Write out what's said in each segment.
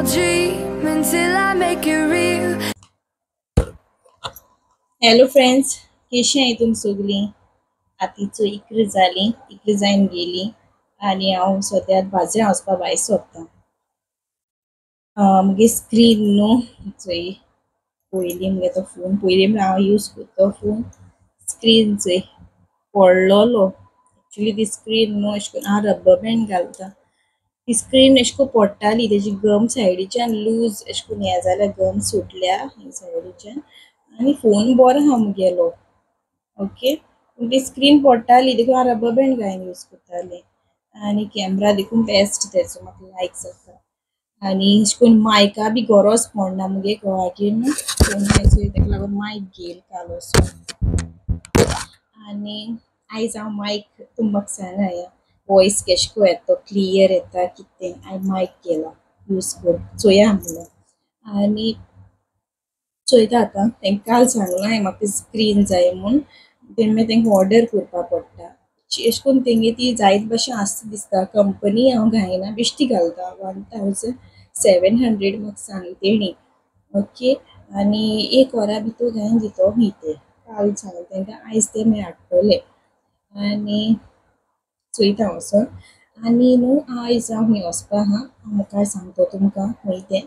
I'll dream until I make it real. Hello friends, कशी आहे तुम सगळी? आतीचो इकरा जाली, इकरा जायन गेली आनी हांव सद्याक बाजारां वचपा भायर सोदता. मुगे स्क्रीन न्हू चोय पयलीं मुगे तो फोन पयलीं म्हळ्यार हांव यूज करता फोन स्क्रीन चोय पडलोलो. एक्चुली ती स्क्रीन न्हू अशें करून हांव रब्बर बँड घालता, ती स्क्रीन अशें करून पडटाली, तेजी गम सायडीच्यान लूज अशें करून हें जाल्यार गम सुटल्या सायडीच्यान आनी फोन बरो आहा मुगेलो. ओके, पूण ती स्क्रीन पडटाली देखून हांव रब्बर बँड घालून यूज करतालें आनी कॅमरा देखून बेस्ट तेचो म्हाका लायक जाता. आनी अशें करून मायका बी गरज पडना मुगे घोवागेर न्हू फोन तेका लागून मायक घेयल काल वचून. आनी आयज हांव मायक तुमकां सांगा वॉयस केशें करून येता, क्लियर येता कितें. हांवें मायक केला यूज कर चोया म्हणल्यार आनी चोयता आतां. तेंकां काल सांगलां हांवें म्हाका स्क्रीन जाय म्हूण, तेन्ना मागीर तेंकां ऑर्डर करपाक पडटा. अशें करून तेंगे ती जायत भाशेन आसता दिसता. कंपनी हांव घायना, बेश्टी घालता. 1700 म्हाका सांगलें तेणी. ओके, आनी एक वरा भितर घायन दितो खंय ते, काल सांगलें तेंकां, आयज ते मागीर हाडटले आनी चोयता वचोन. आनी न्हू आयज हांव खंय वचपा आहा हांव मुखार सांगता तुमकां खंय तें.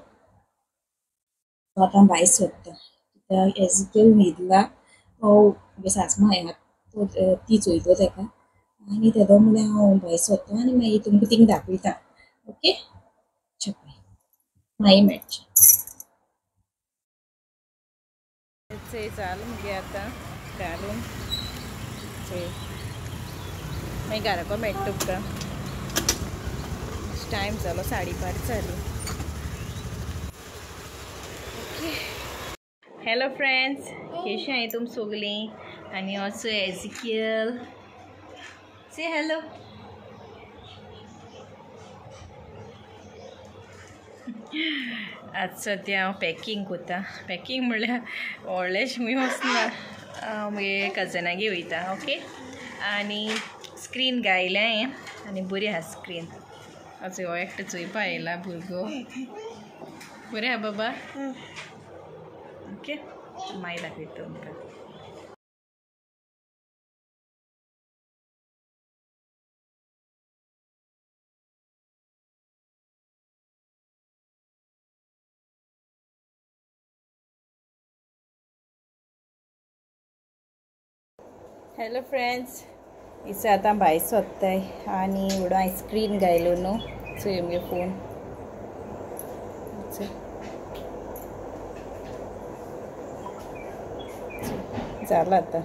आतां भायर सोदता कित्याक एजिकेल न्हिदला तो मुगे सासमाय आहा तो ती चोयता तेका आनी तेदो म्हळ्यार हांव भायर सोदता आनी मागीर तुमकां थिंग दाखयता. ओके, चल मागीर मेळचें. जालें मुगे आतां घालून चोय मागीर घराको मेळटा तुमकां. टायम जालो 5:30 जाली. ओके, हॅलो फ्रेंड्स, कशी आहे तुम सगळी? आनी असो एजिकियल से हॅलो. आज सद्या हांव पॅकिंग करता. पॅकिंग म्हणल्यार व्हडलेंशें खंय वचना, हांव मुगे कजनागे वयता. ओके, आनी स्क्रीन घायल्या हांवें आनी बरी आहा स्क्रीन. आज हो एकटो चोयपा आयला भुरगो, बरें आहा बाबा. ओके, मागीर दाखयता तुमकां. हॅलो फ्रेंड्स, इसे आतां भायर सोदताय आनी व्हडो हांवें स्क्रीन घायलो न्हू चोय मुगे फोन. जालां आतां.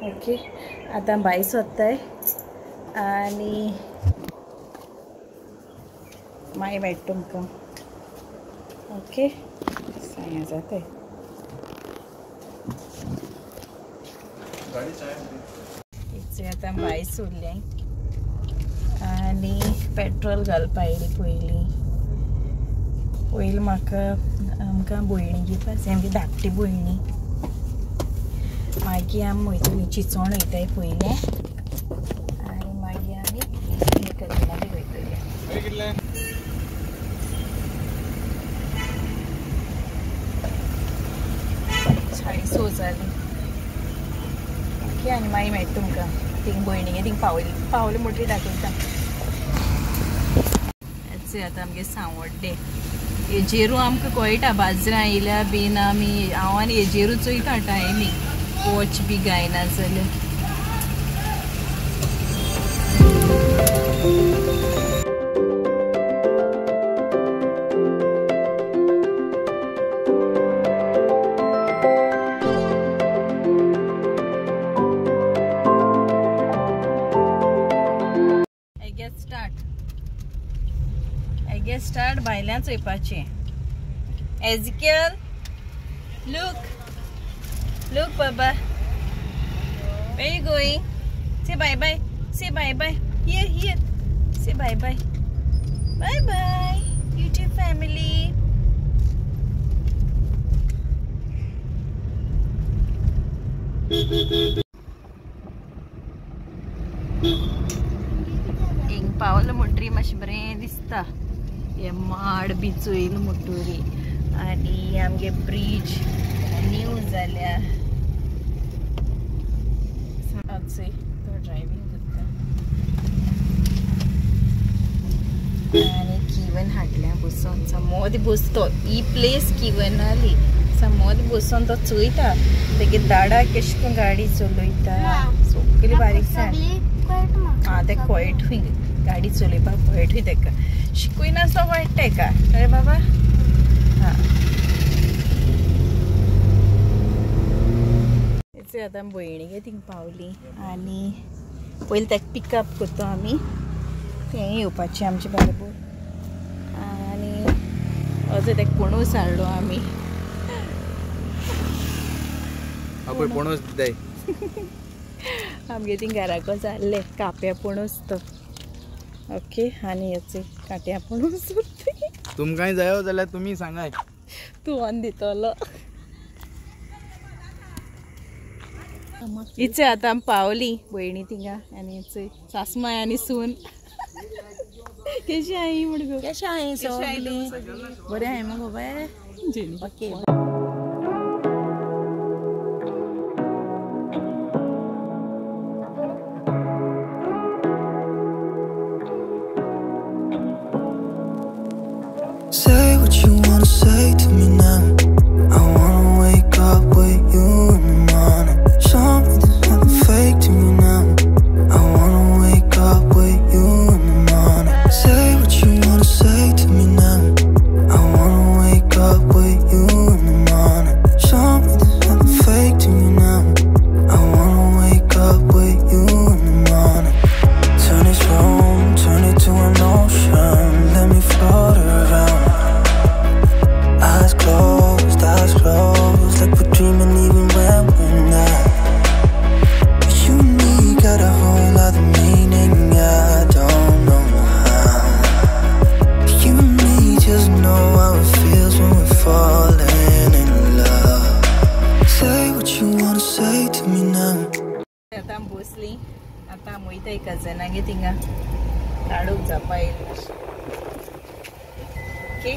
ओके, आतां भायर सोदताय आनी मागीर मेळटा तुमकां. ओके, हें जाताय. आतां भायर सोडलें आनी पेट्रोल घालपा आयली. पयलीं पयलीं म्हाका आमकां भयणी घेवपा जाय, आमची धाकटी भयणी. मागीर आमी वयतलीं चिंचोण वयताय पयलें आनी मागीर आमी कजनागेर वयतलीं. 6:30 जालीं. ओके, आनी मागीर मेळटा तुमकां. थिंग भयणीगे थिंग पावली पावली म्हणटरी दाखयता. आतां आमगे सांवड्डे हेजेरू आमकां कळटा बाजरां येयल्या बीन आमी हांव आनी हेजेरू चोयता टायमींग वॉच बी घायना जाल्यार. स्टार्ट भायल्यान चोयपाचें. एजिकियल लूक लूक बाबा, where you going? Say bye bye, say bye bye, here here, say bye bye, bye bye YouTube family. हिंग पावल म्हणटरी मातशें बरें दिसता. हे माड बी चोयल मुटुरी आनी आमगे ब्रीज न्यू जाल्या. चोय तो ड्रायव्हिंग करता. आनी किवन हाडल्या बसोन समोद बसतो ही प्लेस किवन आली समोद बसोन तो चोयता तेगे दाडा केश करून गाडी चलयता सगळी बारीकसाण. आं तें कळटूय गाडी चलयपाक कळटूय तेका शिकयनासलो कळटा तेका. अरे बाबा हां आतां भयणीगे थिंग पावली आनी पयलीं ताका पिकअप करता आमी. तें येवपाचें आमचे बरोबर आनी अजून ताका पणस हाडलो आमी. पणस दिताय आमगे थिंग घराको जाल्ले काप्या पणस तो. ओके आनी हेचे काट्या पणस तुमकांय जायो जाल्यार तुमी सांगाय तूं ऑन दितलो. इचे आतां आमी पावली भयणी थिंगा आनी इचे सासमाय आनी सून. कशी I म्हण गो कशें I सगळीं बरें I मुगो bye. Okay Say what you wanna say to me now. I wanna wake up with you in the morning. Show me there's nothing fake to me now. I wanna wake up with you in the morning. Say what you wanna say to me now. I wanna wake up with you in the morning. Show me there's nothing fake to me now. I wanna wake up with you in the morning. Turn this room, turn it to an ocean. Let me float around. Eyes closed, like we're dreaming even when we're not. But you and me got a whole other meaning, I don't know how. You and me just know how it feels when we're falling in love. Say what you wanna say to me now. आतां बसली आतां वयताय कजनागे थिंगा काडूंक जावपा येयली. Okay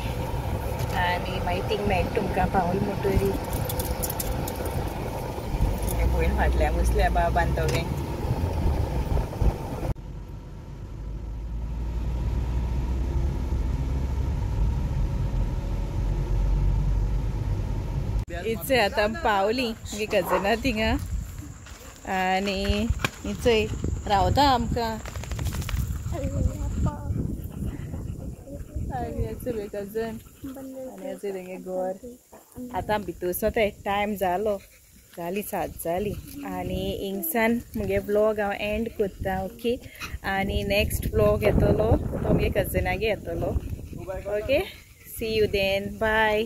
आनी मागीर थिंग मेळटा तुमकां पावल मोटोरी. भयण फाटल्यान बसल्या बाबान दोगें. इचे आतां पावली मागीर कजना थिंगा आनी इचय रावता आमकां. आनी कजन आनी अजून तेंगे घर. आतां भितर वचता टायम जालो जाली 7 जाली आनी हिंगसान मुगे व्लॉग हांव एंड करता. ओके आनी नेक्स्ट व्लॉग येतलो तो मुगे कजनागे येतलो. Okay see you then bye.